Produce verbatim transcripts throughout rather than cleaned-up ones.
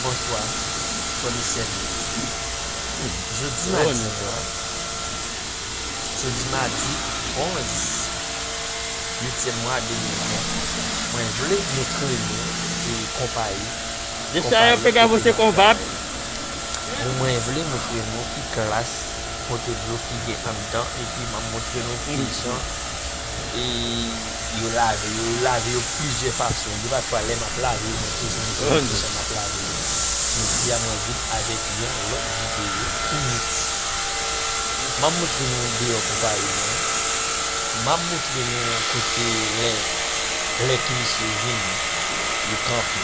Bonswa, frè m e sè m yo. Jodi madi an, jodi madi onz uityèm mwa de mil ven, mwen vle montre nou e konpayi, Descharge konpayi pe ka kote avanse m ap konbat. Travay. Bon, mwen vle montre nou ki klas moto dlo ki gen anndan, epi m ap montre nou ki jan e yo lave yo. Yo lave yo plizyè fason. Depi lè m ap lave yo, mwen toujou montre nou ki jan m ap lave yo. Jodi a, mwen vin avèk yon lòt videyo inik. M ap montre nou deyò konpayi an. M ap montre nou kote lè, lè touris yo vin, yo kanpe.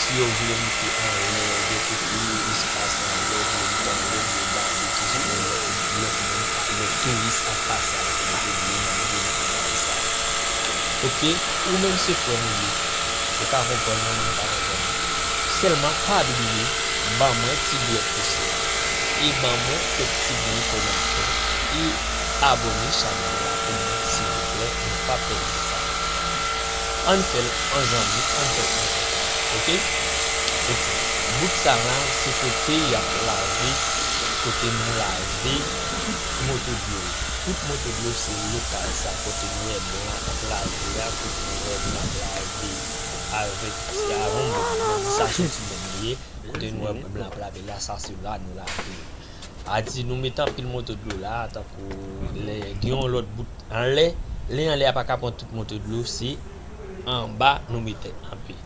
Si yo vle moute anlè, yo kote espas anlè, yo moute anlè, yo gade ki jan lòt, lòt moun, lòt touris ap pase avèk moto dlo, m ap montre nou bagay sa. Oke, ou menm se frè m ou ye. Ou ka konprann mwen, mwen ka konprann ou. Sèlman pa bliye ban mwen ti dwèt pous la e ban mwen kèk ti grenn kòmantè e abòne chanèl la pou mwen, silvouplè, nou pa pèdi sa. Ann fè l an zanmi, ann fè l an zanmi. Oke? Oke. Bout sa la, se kote y ap lave, kote nou lave tout moto dlo. Tout moto dlo se lokal sa, kote nou wè blan ap lave a, kote nou wè blan ap lave avèk ti avon, bon, nou di sa se yon ti bèl li ye, kote nou wè blan ap lave la, sa se la nou lave yo. A di nou mete anpil moto dlo la, tankou lè gen yon lòt bout anlè, lè anlè a pa ka pran tout moto dlo, se anba nou mete anpil.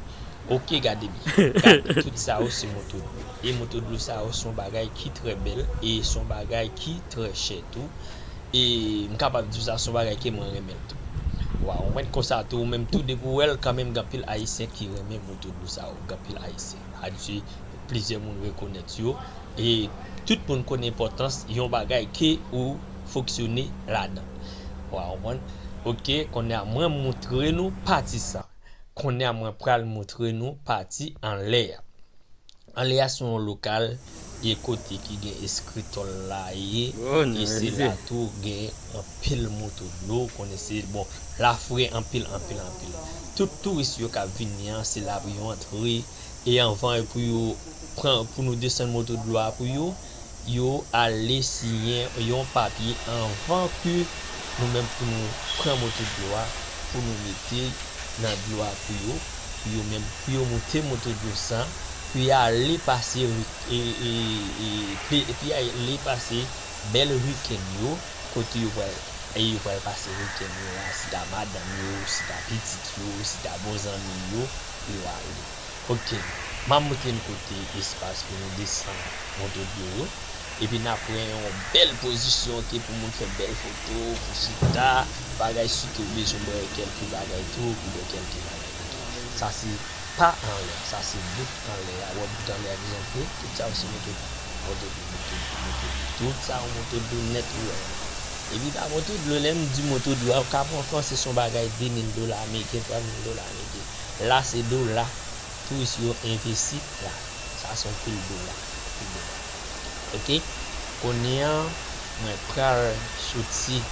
Oke, gade byen. Gade, tout sa yo se moto dlo. E moto dlo sa yo se yon bagay ki trè bèl e se yon bagay ki trè chè tou. E m kapab di w sa se yon bagay ke mwen renmen l tou. Wa konprann konsa tou, ou menm tou, depi w wè l, kanmenm gen anpil Ayisyen ki renmen moto dlo sa yo. Gen anpil Ayisyen. A di plizyè moun rekonèt yo. E tout moun konn enpòtans yon bagay ke ou fonksyone ladan. Wa konprann? Oke, kounye a mwen montre nou pati sa. Kounye a mwen pral montre nou pati anlè a. Anlè a se yon lokal, e kote ki gen eskritòl la ye, e se la tou gen anpil moto dlo, konnen se, bon, la fre anpil, anpil, anpil. Tout touris yo k ap vini an, se la pou yo antre, e anvan pou yo pran, pou nou desann moto dlo a pou yo, yo ale siyen yon papye anvan ke nou menm pou nou pran moto dlo a, pou nou mete nan dlo a pou yo, pou yo menm, pou yo moute moto dlo sa, pou y ale pase ri-, e, e, e, pe-, pou y ale pase bèl wikenn yo, kote yo pral, e yo pral pase wikenn yo a, si ta madanm yo, si ta pitit yo, si ta bon zanmi yo, pou yo ale. Oke, m ap montre n kote espas pou nou desann moto dlo yo. Epi n ap pran yon bèl pozisyon, oke, pou moun fè bèl foto, pou chita, bagay, sitou w bezwen bwè kèlke bagay tou, pou bwè kèlke bagay tou. Sa se pa anlè, sa se bout anlè a. Wè bout anlè a kijan l ye? Tout sa yo se moto dlo, moto dlo, moto dlo, moto dlo. Tout sa yo moto dlo nèt ou wè a. Epi pa moto dlo, lè m di moto dlo a, w ka pran franse se yon bagay de mil dola ameriken, twa mil dola ameriken. La se dola. Touris yo envesti la. Sa se yon pil dola. Pil dola. Oke? Kounye a, mwen pral soti,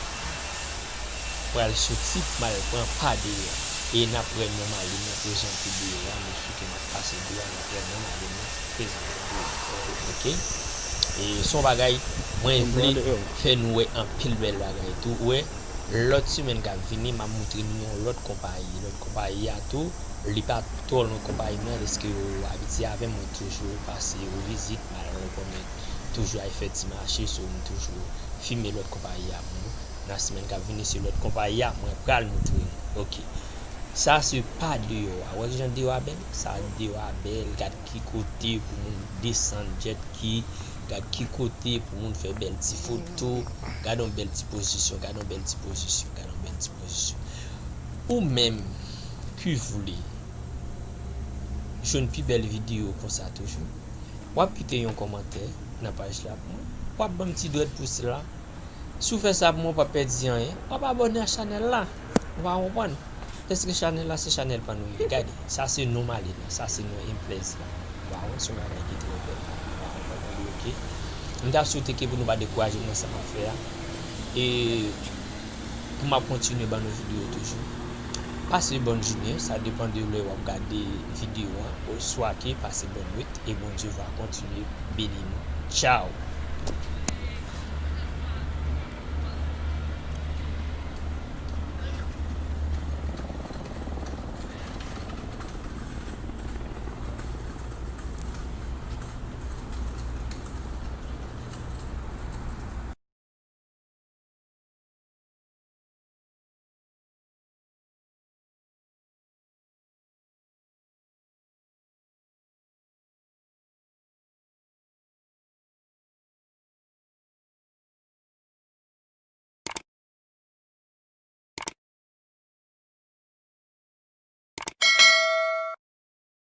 pral soti, m al pran pa deyò. E n ap wè nonm ale mwen prezante deyò a, nou sou ke m ap pase deyò a, n ap wè nonm ale mwen prezante deyò. Oke? E se yon bagay, mwen vle fè nou wè anpil bèl bagay tou. Ou wè, lòt semèn k ap vini, m ap montre nou yon lòt konpayi. Lòt konpayi a tou, li pa twò lwen konpayi m nan, dèske yo abitye avè m, mwen toujou pase yo vizit, m al ankò, mwen toujou al fè ti mache, so m toujou filme lòt konpayi a pou nou. Nan semèn k ap vini, se lòt konpayi a, mwen pral montre nou. Oke. Sa se pa deyò a. Wè kijan deyò a bèl? Sa deyò a bèl. Gad ki kote pou moun desann jet ski. Gad ki kote pou moun fè bèl ti foto. Gad yon bèl ti pozisyon. Gad yon bèl ti pozisyon. Gad yon bèl ti pozisyon. Ou menm ki vle jwenn pi bèl videyo konsa toujou, w ap kite yon kòmantè nan paj la pou mwen. W ap ban m ti dwèt pous la. Si w fè sa pou mwen, w p ap pèdi anyen. W ap abòne a chanèl la. Ou pa konprann? Dèske chanèl la, se chanèl pa nou ye. Gade, sa se non m ale la. Sa se non Implèz la. Ou pa wè, se yon bagay ki trè bèl. Ou pa konprann, oke? M ta swete ke pou nou pa dekouraje m nan sa m ap fè a. E pou m ap kontinye ban nou videyo toujou. Pase bòn jounen, sa depann de lè w ap gade videyo a, oswa ke pase bòn nwit, e Bondye va kontinye beni nou. Tchao!